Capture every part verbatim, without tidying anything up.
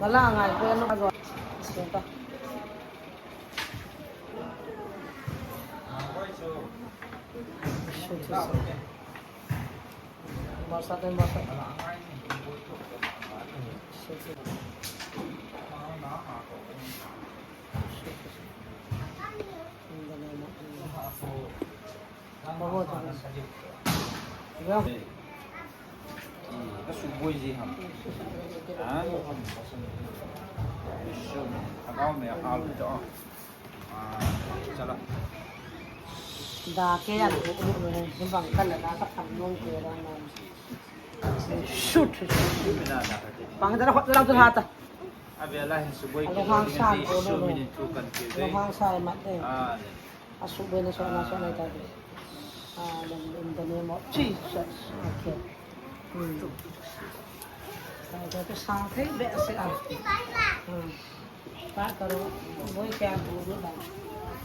Wala ngai ko ano ka zo. Senta. Masa tayo, masa. Ka suboi ji ham. Ha? Lhagao me a hal to. Ah, chala. Da ke yan ko ko ne, bang kala da ka tham nong ke da na. Shoot. Bang da hot da hata. Abela hin suboi ki. Lo hang sa ko lo. Lo hang sa ma de. Ah. Asuboi na so na so na ta de. Ah, in the name of Jesus. Okay. Hmm. Ka, ka, ka sang thei behseh a. Hmm. Pa ka ro, boi kya bu bu ba.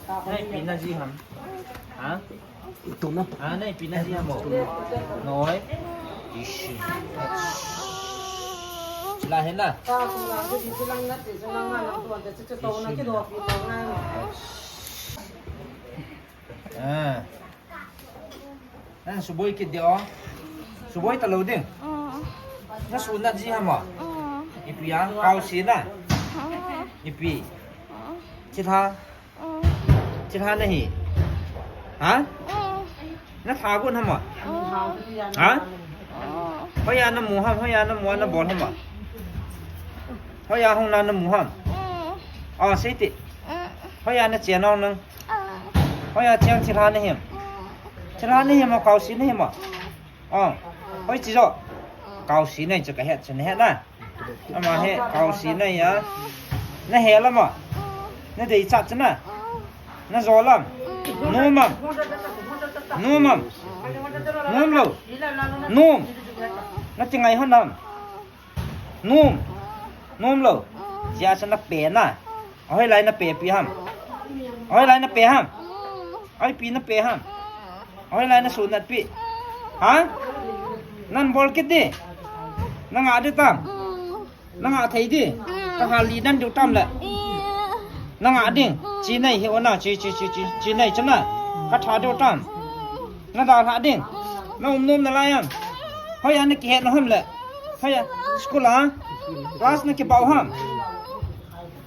Ka ko. Nai pi na ji ham. Ha? Tu na. Ha, nai pi na ji ham mo. Noi. Ish. La hen la. Ka ko la, ji ji lang na, ji lang na, na, tu, tu, tu, tu, na, ki do, pi, tu, na. Ah. Nang suboi kit ding o. Suboi talou ding. Mm. Na sunat ji ham o. Mm. Ipi a, kau si na. Mm. Ipi. Mm. Chilha. Mm. Chilha nahi. Ha? Mm. Na tha gon ham o. Mm. Ha? Mm. Hoiya na mu ham, hoiya na mu na bol ham o. Hoiya hung na na mu ham. Mm. O, sei ti. Mm. Hoiya na chen nau nang. Hoiya cheng thilha nahi ham. Thilha nahi ham, kau si nahi ham. O. Hoi chi jo. Kau si nahi chu ka het chu na het na. Ama hi kau si nahi a. Na he lam a. Na dei chat chu na. Na jo lam. Nom am. Nom am. Nom lou. Nom. Na ti ngai hon am. Nom. Nom lou. Jia sa na pe na. Ahoi lai na pe pi ham. Ahoi lai na pe ham. Ahoi pi na pe ham. Ahoi lai na sunat pi. Ha? Nan bol kit di. Na nga di tam. Na nga thei di. Ka hal li nan diu tam le. Na nga ding. Chi nei hi ona chi chi chi chi chi nei chana. Ka tha diu tam. Na da ha ding. Na um nom na lai am. Hoiya na ki het na ham le. Hoiya school a. Class na ki bau ham.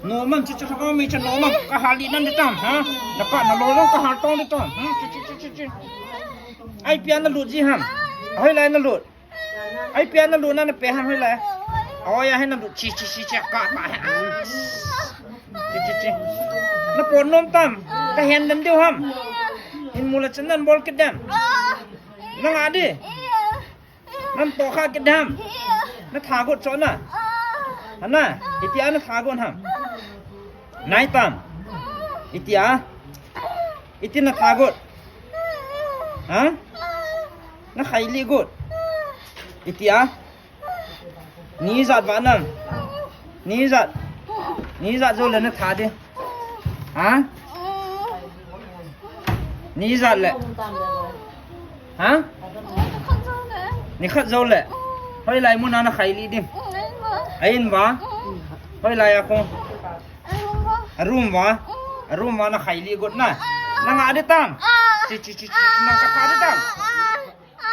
Nom am chi chi thakam mi chi nom am. Ka hal li nan di tam ha. Na ka na lo lo ka hal tong di tam. Ha? Chi chi chi chi chi. Ai pia na lut ji ham. Hoi lai na lut. Ai pia na lut na na pe ham hoi lai. Oi ya hai na lut chi chi chi chi ka ta hai. Chi chi chi. Na pot nom tam. Ka hen dan diu ham. Hin mu la chan nan bol kit dem. Na nga di. Nan to kha kit dem. Na tha got cho na. Ana, itia na tha got ham. Nai tam. Itia. Iti na tha got. Ha? Na khai li got. Itia. Ni jat va nam. Ni jat. Ni jat jo le na tha di. Ha? Ni jat le. Ha? Ni khat jo le. Hoi lai mun a na khai li ding. Ain va. Hoi lai a ko. A room va. A room va na khai li got na. Na nga di tam. Chi chi chi chi na ka tha di tam.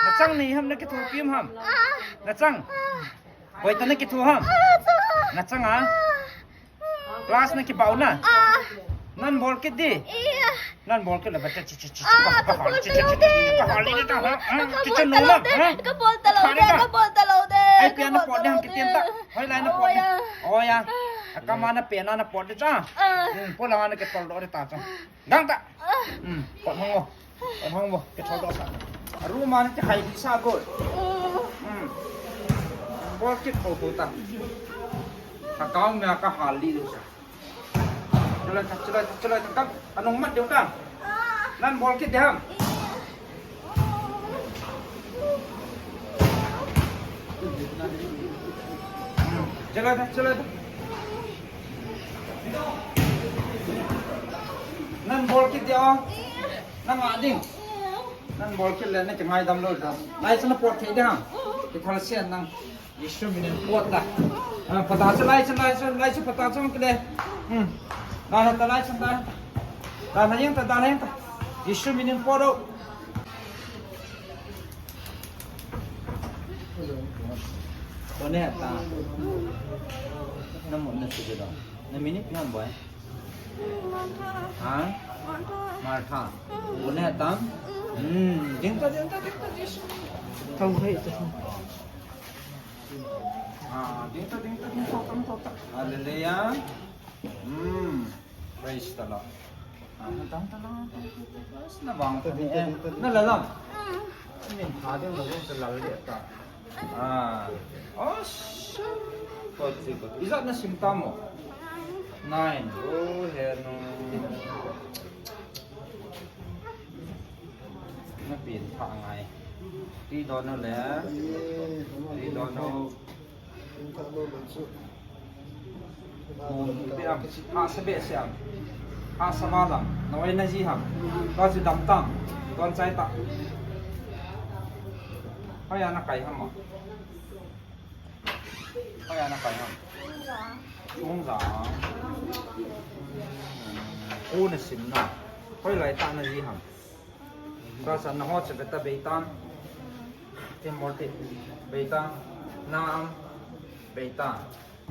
Na chang ni ham na kithopi ham. Na chang. Hoi ta na kitho ham. Na chang a. Class na kibau na. Nan bol kit di. Nan bol kit le ba chi chi chi chi. Ka hal chi chi chi. Ka hal ni ta ha. Chi chi no ma. Ka bol ta lou de. Ka bol ta lou de. Ai pia na pot de ham kitian ta. Hoi lai na pot de. Oya. Akama na pe na na pot de cha. Pola na ke tol do de ta cha. Dang ta. Pot hong o. Pot hong o. Ke tol do sa. Room a na ke khai di sa go. Bol kit ho ho ta. Ka kau me ka hal li do sa. Chalai ta, chalai ta, chalai ta, kam, anung mat deu ta. Nan bol kit deu ham. Chalai ta, chalai ta. Nang bol kit dia. Nang a ding. Nang bol kit le na kingaidam lou da. Lai chun na pot thei da. Kithal sian nang. Jesu minin pot ta. Ah, pata chu lai chun, lai chun, lai chun pata chu kile. Hmm. Da ta lai chun da. Da na yang ta, da na yang ta. Jesu minin pot do. Kone ta. Na mo na chu do. Na minin pian boy. Ha? Martha. Kone ta. Hmm, ding ta, ding ta, ding ta, Jesu. Tau hai ta. Ah, ding ta, ding ta, ding ta, ding ta. Hallelujah. Hmm. Praise the Lord. Ah, ding ta, ding ta, ding ta. Na bang ta ni, eh. Na la lam. Min ha ding la lam ta la le ta. Ah. Oh, so. Kotsi, kotsi. Ijat na sim ta mo? Nine. Oh, he no. Na pin tha ngai. Ti do no le. Ti do no. Mo ipi ham, hahsa behseh ham, hahsa val ham, na oi na ji ham, tua chu dam tam, tuan chai ta. Hoiya na kai ham a? Hoiya na kai ham? Chungja. Ko na sim na. Hoilai tah na ji ham? Tua sa na ho che beta beitan. Te mol te beitan. Na am beitan.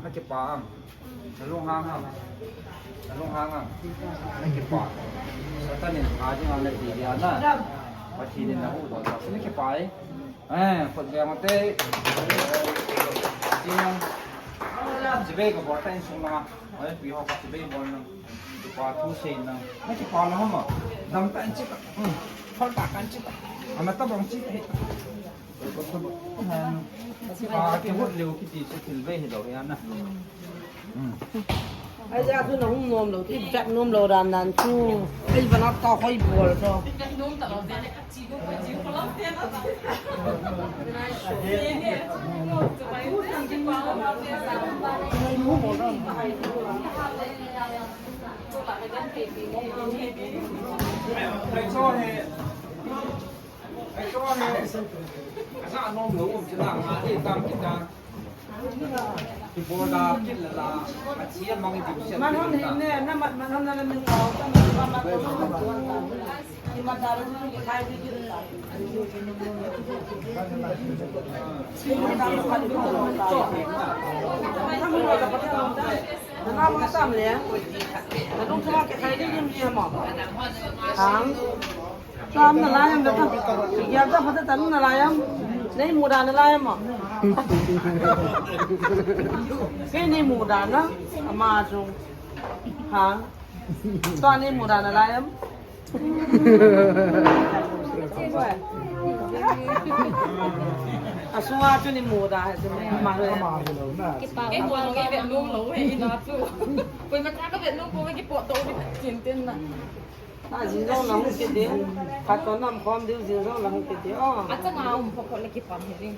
Na kipa am. Na lunghang am. Na lunghang am. Na kipa. Satan in ha ding a na ti dia na. Pathen in na huhdoh ta. Na kipa e. Eh, khut beng te. Ti nang. Chibai ka bol ta insung langa. Oi, pi ho ka chibai bol nang. Kipa thu sei nang. Na kipa na hama. Dam ta in chi ta. Hmm. Phal ta kan chi ta. Ana ta bang chi ta hi. Ah, kihot leu kiti chu thil vei hilou hi ana. Hmm. Ai ja chu na hung nom lou, ti vet nom lou dan dan chu. Ai va na ta hoi bol chu. Ai chu he. Ai chu he. Asa nom lou um chu na ma ti tam ti ta. Kibol da kit la la, a chi a mang i dim sian. Man hon hin ne, na mat man hon na min ka, ka mat ka mat ka mat. Ki mat da lu ki khai di ki. Ki mat da lu ka di ki. Ka mu ka pa ta. Na ma sam le. Na dong ka ki khai di dim di ma. Ang. Tam na lai am da ta. Yar da phata tan na lai am. Nei mu da na lai am. Ke nei mu da na. Ama chu. Ha. To nei mu da na lai am. Asunga chu nei mu da. Ma. Ke ko nge ve nung lo he ina chu. Ko ma ka ve nung ko ke po to ni chin tin na. A, jing jong na hung kit ding. Khat kon nam khom ding, jing jong na hung kit ding. Oh. A changa um pho pho le kipam hi ding.